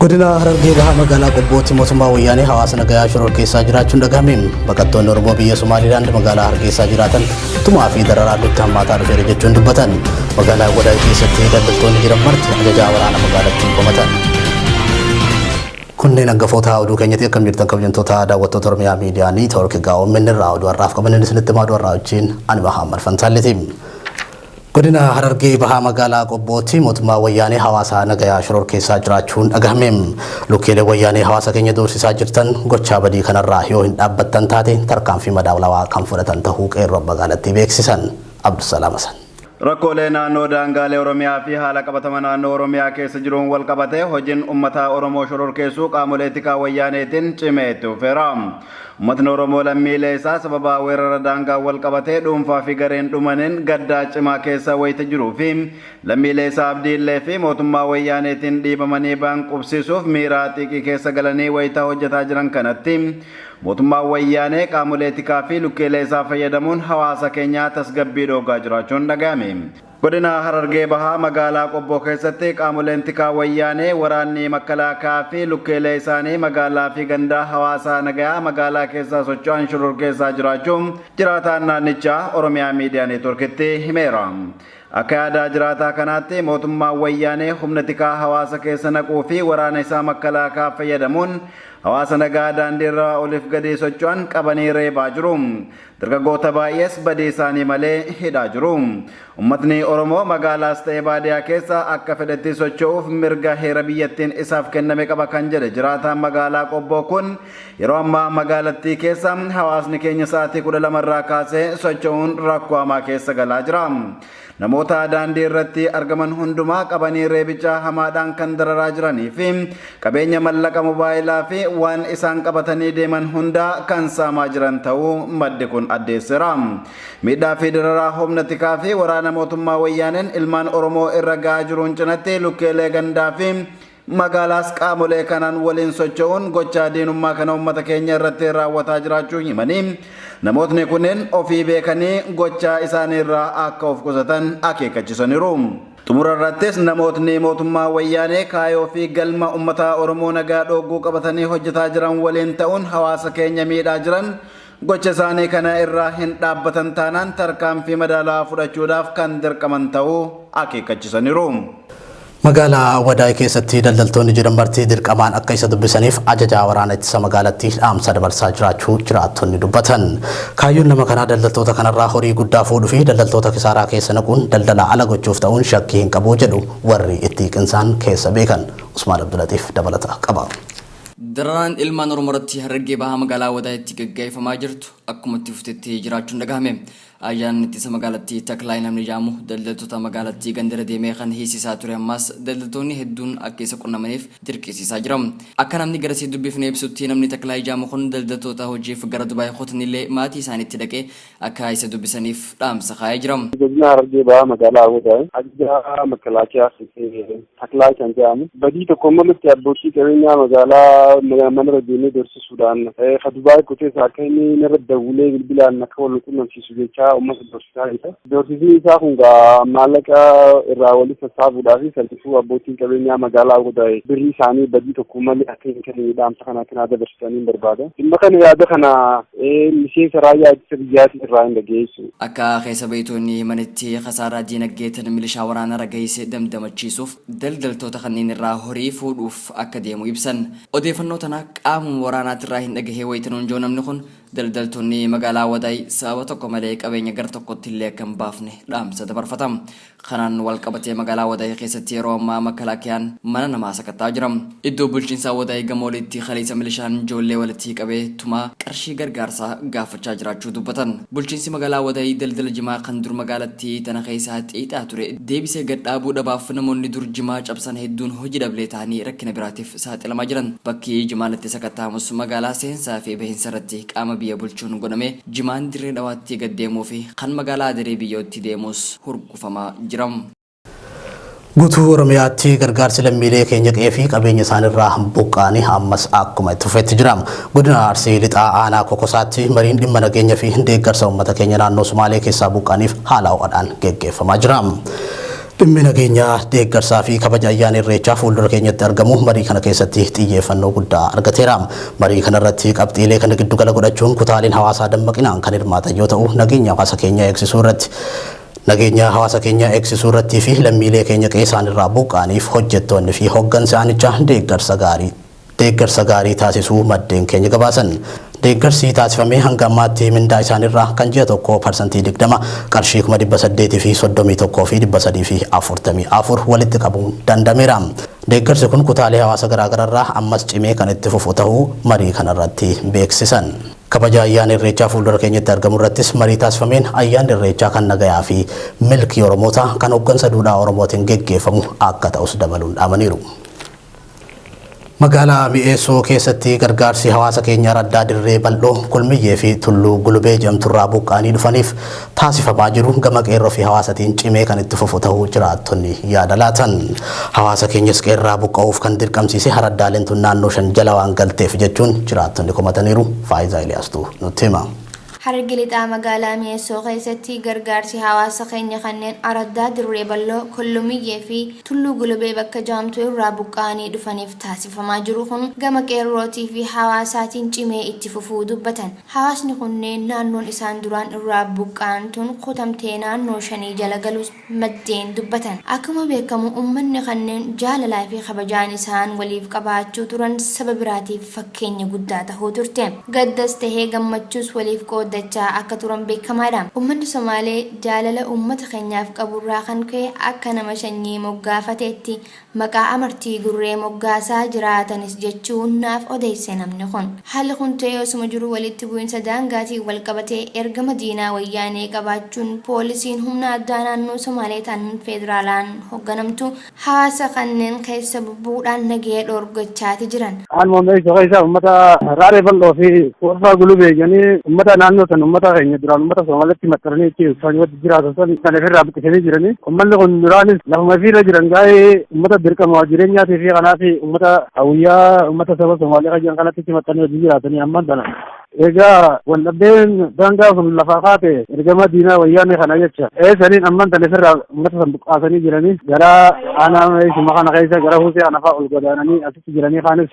Godina Harargee Bahaa magaalaa Qobbootti mootummaa Wayyaanee hawaasa nagayaa shororkeessaa jiraachuun dhagahame. Baqattoonni Oromoo biyya Somaalilaand magaalaa Hargeysaa jiraatan tumaa fi dararaan nutti hammaataa dhufeera jechuun dubbatan. Magaalaa Wadaay keessatti daldaltoonni jiran marti ajajaa waraana magaalattii komatan. Kunneen hangafoota oduu keenyatti. Akkam jirtan, kabajamtoota daawwattoota Oromiyaa Miidiyaa Niitoork? Egaa OMN irraa oduu har'aaf qabanneen isinitti himaa, oduu har'aa wajjin ani Mahammad Fantaalleeti. Godina Harargee Bahaa magaalaa Qobbootti mootummaa Wayyaanee hawaasa nagayaa shororkeessaa jiraachuun dhagahame. Lukkeelee Wayyaanee hawaasa keenya doorsisaa jirtan, gochaa badii kanarraa yoo hin dhaabbattan taate tarkaanfii madaalawaa kan fudhatan tahuu qeerroon magaalattii beeksisan. Abdusalaam Hasan. Rakkoolee naannoo daangaalee Oromiyaa fi haala qabatama naannoo Oromiyaa keessa jiruun wal qabatee hojiin uummataa Oromoo shororkeessuu qaamolee tikaa Wayyaaneetiin cimee itti fufeera. Uummatni Oromoo lammiilee isaa sababa weerara daangaa wal qabatee dhuunfaa fi gareen dhumaniin gaddaa cimaa keessa wayita jiruu fi lammiilee isaa abdiillee fi mootummaa Wayyaaneetiin dhiibamanii ba'an qubsiisuuf miira xiiqii keessa galanii wayita hojjetaa jiran kanatti, mootummaan Wayyaanee qaamolee tikaa fi lukkeelee isaa fayyadamuun hawaasa keenyaa tasgabbii dhoogaa jiraachuun dhaga'ame. Godina Harargee Bahaa magaalaa Qobboo keessatti qaamoleen tikaa Wayyaanee, waraanni makkalaakaa fi lukkeelee isaanii magaalaa fi gandaa hawaasaa nagayaa magaalaa keessaa socho'an shororkeessaa jiraachuun jiraataan naannichaa Oromiyaa Miidiyaa Neetworkitti himeera. Akka yaadaa jiraataa kanaatti, mootummaan Wayyaanee humna tikaa hawaasa keessa naquu fi waraana isaa makkalaakaa fayyadamuun hawaasa nagaa daandiirra oliif gadi socho'an qabanii reebaa jiru. Dargaggoota baay'ees badii isaanii malee hidhaa jiru. Uummatni Oromoo magaalaas ta'e baadiyaa keessa akka fedhetti socho'uuf mirga heera biyyattiin isaaf kenname qaba kan jedhe jiraataan magaalaa Qobboo kun, yeroo ammaa magaalattii keessa hawaasni keenya sa'aatii 12 irraa kaasee socho'uun rakkoo hamaa keessa galaa jira. Namoota daandii irratti argaman hundumaa qabanii reebicha hamaadhaan kan dararaa jiranii fi qabeenya mallaqa, mobaayilaa fi waan isaan qabatanii deeman hundaa kan saamaa jiran ta'uu maddi kun addeesseera. Miidhaa fi dararaa humna tikaa fi waraana mootummaa Wayyaaneen ilmaan Oromoo irra ga'aa jiruun cinatti, lukkeelee gandaa fi magaalaas qaamolee kanaan waliin socho'uun gochaa diinummaa kana uummata keenya irratti raawwataa jiraachuu himanii, namootni kunneen ofii beekanii gochaa isaanii irraa akka of qusatan akeekkachiisaniiru. Xumura irrattis namootni mootummaa Wayyaanee kaayoo fi galma uummata Oromoo nagaa dhooguu qabatanii hojjetaa jiran waliin ta'uun hawaasa keenya miidhaa jiran gocha isaanii kana irraa hin dhaabbatan taanaan tarkaanfii madaalawaa fudhachuudhaaf kan dirqaman ta'uu akeekkachiisaniiru. Magaalaa Wadaay keessatti daldaltoonni jiran marti dirqamaan akka isa dubbisaniif ajajaa waraana ittisa magaalattii dhaamsa dabarsaa jiraachuu jiraattonni dubbatan. Kaayyoon nama kanaa daldaltoota kanarraa horii guddaa fuudhuu fi daldaltoota kisaaraa keessa naquun daldala ala gochuuf ta'uun shakkii hin qabu jedhu warri itti qinsaan keessa beekan. Usmaan Abdulatiif dabalata qaba. Dararaan ilmaan Oromoo irratti Harargee Bahaa magaalaa Wadaayitti gaggeeffamaa jirtu akkuma itti fuftetti jiraachuun dhagahame. Ayyaanni ittisa magaalattii Taklaay namni jedhamu daldaltoota magaalattii gandara deemee kan hiisisaa ture ammaas daldaltoonni hedduun akka isa qunnamaniif dirqisiisaa jira. Akka namni garasii dubbifne ibsutti, namni Taklaay jedhamu kun daldaltoota hojiif gara Dubaay kutanillee maatii isaaniitti dhaqee akka isa dubbisaniif dhaamsa kaa'ee jira. Godina Harargee Bahaa magaalaa Awwadaay ajajaa makalaakiyaa Taklaay kan jedhamu badii tokko malutti abbootii qabeenyaa magaalaa manarra deemee dorsisuudhaan ka Dubaay kutees akka inni narra dawwulee bilbilaan akka wal qunnamsiisu jechaa uummata dorsisaa jira. Dorsisni isaa kun gaa maallaqa irraa walitti sassaabuudhaa fi salphisuu abbootiin qabeenyaa magaalaa Awwadaay birrii isaanii badii tokko malee akka hin kennine dhaamsa kana akka naa dabarsitanii hin barbaada. Dhimma kana, yaada kana miseensa raayyaa ittisa biyyaatiin irraa hin dhageessu. Akka keessa beeytoonni himanitti, kasaaraa diinagdee tan milishaa waraanarra geeyse damdamachiisuuf daldaltoota kanneen irraa horii fuudhuuf akka deemu ibsan. Odeefannoo tana qaamuma waraanaatirraa hin dhagahee wayta nuun je'u namni kun, daldaltoonni magaalaa Wadaay sababa tokko malee qabeenya gar tokkottillee akka hin baafne dhaamsa dabarfata. Kanaan wal qabatee magaalaa Wadaay keessatti yeroo ammaa makalaakiyaan mana namaa sakatta'aa jira. Iddoo bulchiinsaa Wadaay Gamooliitti kaleessa milishaan ijoollee walitti qabee tumaa qarshii gargaarsaa gaafachaa jiraachuu dubbatan. Bulchiinsi magaalaa Wadaay daldala jimaa kan dur magaalattii tana keessaa xiixaa ture deebisee gad dhaabuu dhabaaf namoonni dur jimaa cabsan hedduun hojii dhablee ta'anii rakkina biraatiif saaxilamaa jiran. Bakki jimaan itti sakatta'amus magaalaa seensaa fi bahinsa irratti qaama biyya bulchuun godhamee jimaan Dirree Dhawaatti gad deemuu fi kan magaalaa Adaree Biyyootti deemus hurgufamaa jira. Guutuu Oromiyaatti gargaarsi lammiilee keenya qe'ee fi qabeenya isaanirraa buqqa'anii ammas akkuma itti fufetti jira. Godina Arsii Lixaa aanaa Kokosaatti mariin dhimma nageenya fi deeggarsa uummata keenya naannoo Sumaalee keessaa buqqa'aniif haala ho'aadhaan geggeeffamaa jira. Dhimmi nageenyaa, deeggarsaa fi kabaja ayyaana Irreechaa fuuldura keenyatti argamu marii kana keessatti xiyyeeffannoo guddaa argateera. Marii kanarratti qabxiilee kana giddugala godhachuun kutaaleen hawaasaa dammaqinaan kan hirmaatan yoo ta'u, nageenya hawaasa keenyaa eegsisuu irratti nageenya hawaasa keenyaa eegsisuu irrattii fi lammiilee keenya qe'ee isaanirraa buqqa'aniif hojjettoonni fi hoggansi aanichaa deeggarsa gaarii taasisuu maddeen keenya gabaasan. Deeggarsi taasifamee hanga ammaatti mindaa isaanirraa kan ji'a tokko 20%, qarshii 831,344 walitti qabuun danda'ameera. Deeggarsi kun kutaalee hawaasa garaagaraarraa ammas cimee kan itti fufu ta'uu marii kanarratti beeksisan. Kabaja ayyaana Irreechaa fuuldura keenyatti argamu irrattis marii taasifameen ayyaanni Irreechaa kan nagayaa fi milkii Oromoota kan hoggansa duudhaa Oromootiin geggeeffamu akka ta'us dabaluun dhaamaniiru. Magaalaa Mi'eessoo keessatti gargaarsi hawaasa keenya raddaa Dirree Bal'oo, Kulmiyyee fi Tulluu Gulubee jedhamturraa buqqaanii dhufaniif taasifamaa jiru gama qeerroo fi hawaasatiin cimee kan itti fufu ta'uu jiraattonni yaada laatan. Hawaasa keenyas qeerraa buqqa'uuf kan dirqamsiise haraddaaleen tun naannoo shan jala waan galteef jechuun jiraattonni komataniiru. Faayidaa Iliyaastuu nutti hima. Harargee Lixaa magaalaa Mi'eessoo keessatti gargaarsi hawaasa keenya kanneen araddaa Dirree Bal'oo, Kullumiyyee fi Tulluu Gulubee bakka jaamtuu irraa buqqa'anii dhufaniif taasifamaa jiru kun gama qeerrootii fi hawaasaatiin cimee itti fufuu dubbatan. Hawaasni kunneen naannoon isaan duraan irraa buqqa'an tun kutamtee naannoo shanii jala galus maddeen dubbatan. Akkuma beekamu uummanni kanneen jaalalaa fi kabajaan isaan waliif qabaachuu turan saba biraatiif fakkeenya guddaa tahuu turte. Gaddas tahee gammachuus waliif qooddachaa akka turan beekamaadha. Uummanni Somaalee jaalala uummata keenyaaf qaburraa kan ka'e akka nama sanyii moggaafateetti maqaa Amartii Gurree moggaasaa jiraatanis jechuun naaf odeesse namni kun. Haalli kun ta'ee osuma jiru, walitti bu'iinsa daangaatiin wal qabatee ergama diinaa Wayyaanee qabaachuun poolisiin humna addaa naannoo Somaalee tan federaalaan hoogganamtu hawaasa kanneen keessa bubbuudhaan nagaya dhoorgachaati jiran. Aanuma Mi'eessoo keessa uummata Raaree Bal'oo fi Warfaa Gulubee jedhanii uummata naannoo san, uummata keenya duraan uummata Somaalitti maxxananii itti isaan wajji jiraatan san kan ofirraa buqqisanii jiranii. Uummanni kun duraanis lafuma ofiirra jiran gaa'ee uummata dirqama jireenyaatii fi kanaaf uummata hawwiyyaa, uummata saba Somaalee kan jiran kanatti itti maxxananii wajji jiraatanii ammaan tana. Egaa waldhabdeen daangaa kun lafaa kaate ergama diinaa Wayyaanee kana jecha. Eessaniin ammaan tana ofirraa uummata san buqqaasanii jiranii gara aanaa Mi'eessuma kana keessa gara Huusee kana fa'aa ol godaananii asitti jiranii, kaanis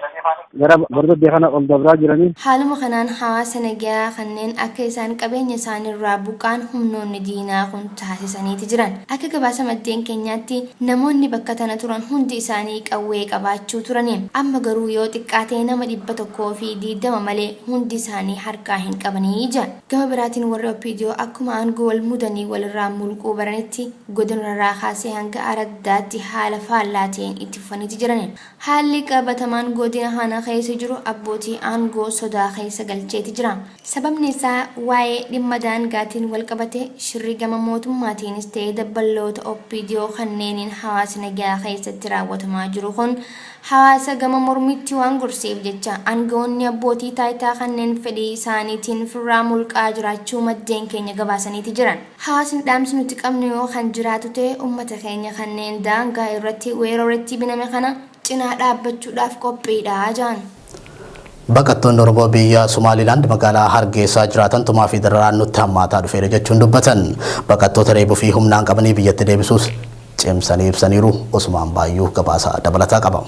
gara Bordoddee kana ol dabraa jiranii. Haaluma kanaan hawaasa nagayaa kanneen akka isaan qabeenya isaaniirraa buqqaan humnoonni diinaa kun taasisaniiti jiran. Akka gabaasa maddeen keenyaatti namoonni bakka tana turan hundi isaanii qawwee qabaachuu turani. Amma garuu yoo xiqqaatee nama 120 malee hundi isaanii harkaa hin qabanii jira. Gama biraatiin warri OPDO akkuma aangoo wal mudanii walirraa mulquu baranitti godinarraa kaasee hanga araddaatti haala faallaa ta'een itti fufaniiti jiran. Haalli qabatamaan godina kana keessa jiru abbootii aangoo sodaa keessa galcheeti jira. Sababni isaa waa'ee dhimma daangaatiin wal qabate shirri gama mootummaatiinis ta'ee dabballoota OPDO kanneeniin hawaasa nagaa keessatti raawwatamaa jiru kun hawaasa gama mormitti waan gorseef jecha aangawoonni abbootii taayitaa kanneen fedhii isaaniitiin firraa mulqaa jiraachuu maddeen keenya gabaasaniiti jiran. Hawaasni dhaamsi nuti qabnu yoo kan jiraatu ta'e, uummata keenya kanneen daangaa irratti weerarratti biname kana cinaa dhaabbachuudhaaf qophiidha jaan. Baqattoonni Oromoo biyya Somaalilaand magaalaa Hargeysaa jiraatan tumaa fi dararaan nutti hammaataa dhufeera jechuun dubbatan. Baqattoota reebuu fi humnaan qabanii biyyatti deebisuus cimsanii ibsaniiru. Usmaan Baayyuu gabaasa dabalataa qaba.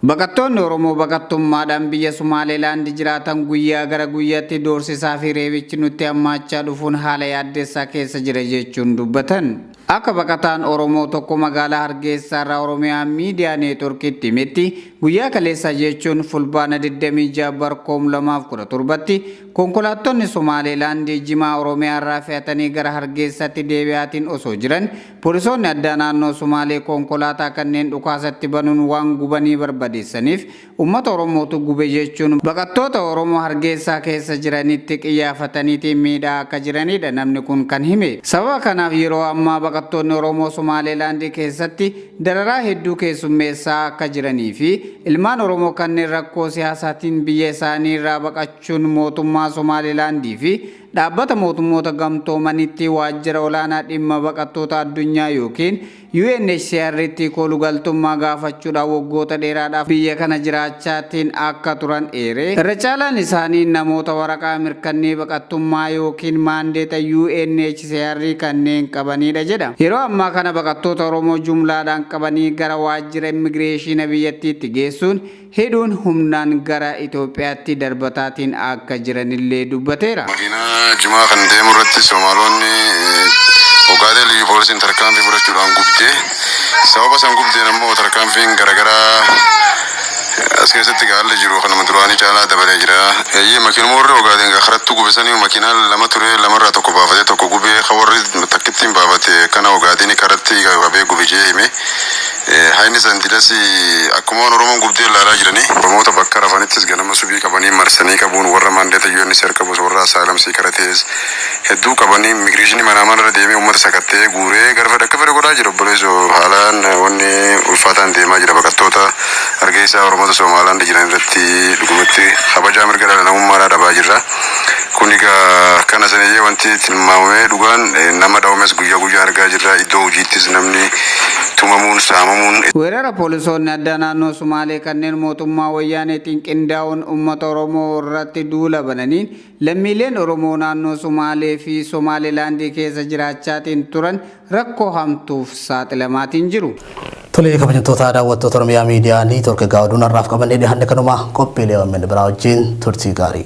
Baqattoonni Oromoo baqattummaadhaan biyya Somaalilaand jiraatan guyyaa gara guyyaatti doorsisaa fi reebichi nutti hammaachaa dhufuun haala yaaddessaa keessa jira jechuun dubbatan. Akka baqataan Oromoo tokko magaalaa Hargeysaa irraa Oromiyaa Miidiyaa Neetworkiitti himetti, guyyaa kaleessaa jechuun Fulbaana 26 bara 2017tti konkolaattonni Somaalilaandii jimaa Oromiyaa irraa fe'atanii gara Hargeysaatti deebi'aatiin osoo jiran poolisoonni addaa naannoo Somaalee konkolaataa kanneen dhukaasatti banuun waan gubanii barbadeessaniif uummata Oromootu gube jechuun baqattoota Oromoo Hargeysaa keessa jiranitti qiyyaafataniitiin miidhaa akka jiranidha namni kun kan hime. Sababa kanaaf yeroo ammaa baqattoonni Oromoo Somaalilaandii keessatti dararaa hedduu keessummeessaa akka jiranii fi ilmaan Oromoo kanneen rakkoo siyaasaatiin biyya isaanii irraa baqachuun mootummaa Somaalilaandii fi Dhaabbata Mootummoota Gamtoomanitti waajjira olaanaa dhimma baqattoota addunyaa yookiin UNHCR'tti koolugaltummaa gaafachuudhaan waggoota dheeraadhaaf biyya kana jiraachaatiin akka turan eere. Irra caalaan isaanii namoota waraqaa mirkannee baqattummaa yookiin maandeeta UNHCR kanneen qabanidha jedha. Yeroo ammaa kana baqattoota Oromoo jumlaadhaan qabanii gara waajjira immigireeshiina biyyattiitti geessuun hidhuun humnaan gara Itoophiyaatti darbataatiin akka jiranillee dubbateera. Makiinaa Jimaa kan deemu irratti Somaalonni Ogaadeen Liyyu Poolisiin tarkaanfii fudhachuudhaan gubdee sababa san gubdeen ammoo tarkaanfiin garaagaraa as keessatti haalli jiru kanuma duraanii caalaa dabalee jira. Eeyyee, makiinuma warri Ogaadeen karatti gubisanii makiinaa lama ture, lamarraa tokko baafatee tokko gubee, kan warri takkittiin baafate kana Ogaadeen karatti qabee gube jee hime. Hayni sandilas akkuma Oromoon gubdee ilaalaa jiranii Oromoota bakka rafanittis ganama subii qabanii marsanii qabuun, warra maandeeta UNHCR qabus, warra asylum seeker ta'es hedduu qabanii, immigireeshinii manaa manarra deemee uummata sakattee guuree gara fedhe akka fedhe godhaa jira. Obboleessoo, haalaan wanni ulfaataan deemaa jira. Baqattoota Hargeysaa Oromoota Somaalaand jiran irratti dhugumatti kabajaa mirga dhala namummaadhaa dhabaa jirra. Kun egaa kana saniyyee wanti tilmaamamee dhugaan nama dhawames guyyaa guyyaa argaa jirra. Iddoo hojiittis namni tumamuun, saamamuun. Weerara poolisoonni addaa naannoo Sumaalee kanneen mootummaa Wayyaaneetiin qindaa'uun uummata Oromoo irratti duula bananiin lammiileen Oromoo naannoo Sumaalee fi Somaalilaandii keessa jiraachaatiin turan rakkoo hamtuuf saaxilamaatiin jiru. Tolee, kabajamtoota daawwattoota Oromiyaa Miidiyaa Network, egaa oduun har'aaf qabannee dhiyaanne kanuma. Qophiilee OMN biraa wajjin turtii gaarii.